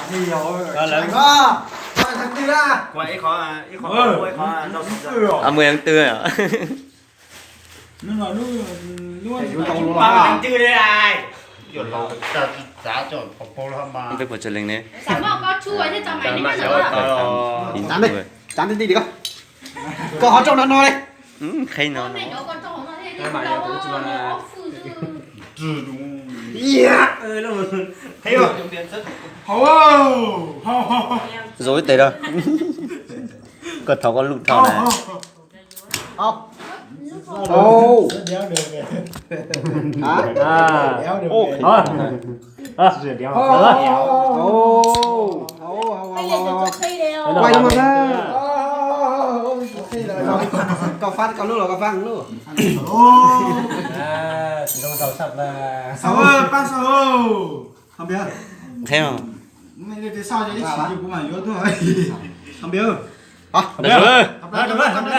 Ib qho, ib qho, ib qho. Mười tháng tư à? Tháng tư đây này. Peb puas tsawg leej ne? Cán đi, cán đi đi đi con. Koj ho rau no no li. Qheb no no. Zoo ib teg rau. Koj thov koj lub dhau na. Âu. Âu. Hả? Âu. Âu. Âu. Âu. Âu. Quay luôn mà. Kau phát, kau lub los kau phát lub. Âu. Âu. Pab sao. Không biết. Thấy không? Mày đi sao cho đi chỉ cho của mày vô thôi. Không biết. Hả? Không biết. Không biết.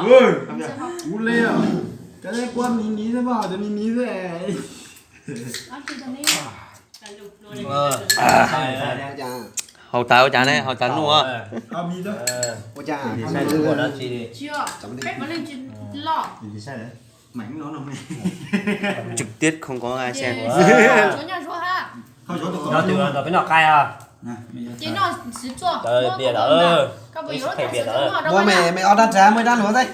Ui, ua li, cov nej qua mí mí xwb mas, cov mí mí xwb. Haus tas ua cas ne, haus tas nuj. Ua cas? Trực tiếp không có ai xem. Nrog peb noj qai os. Ua mày, mày order trà, mày order luộc đây.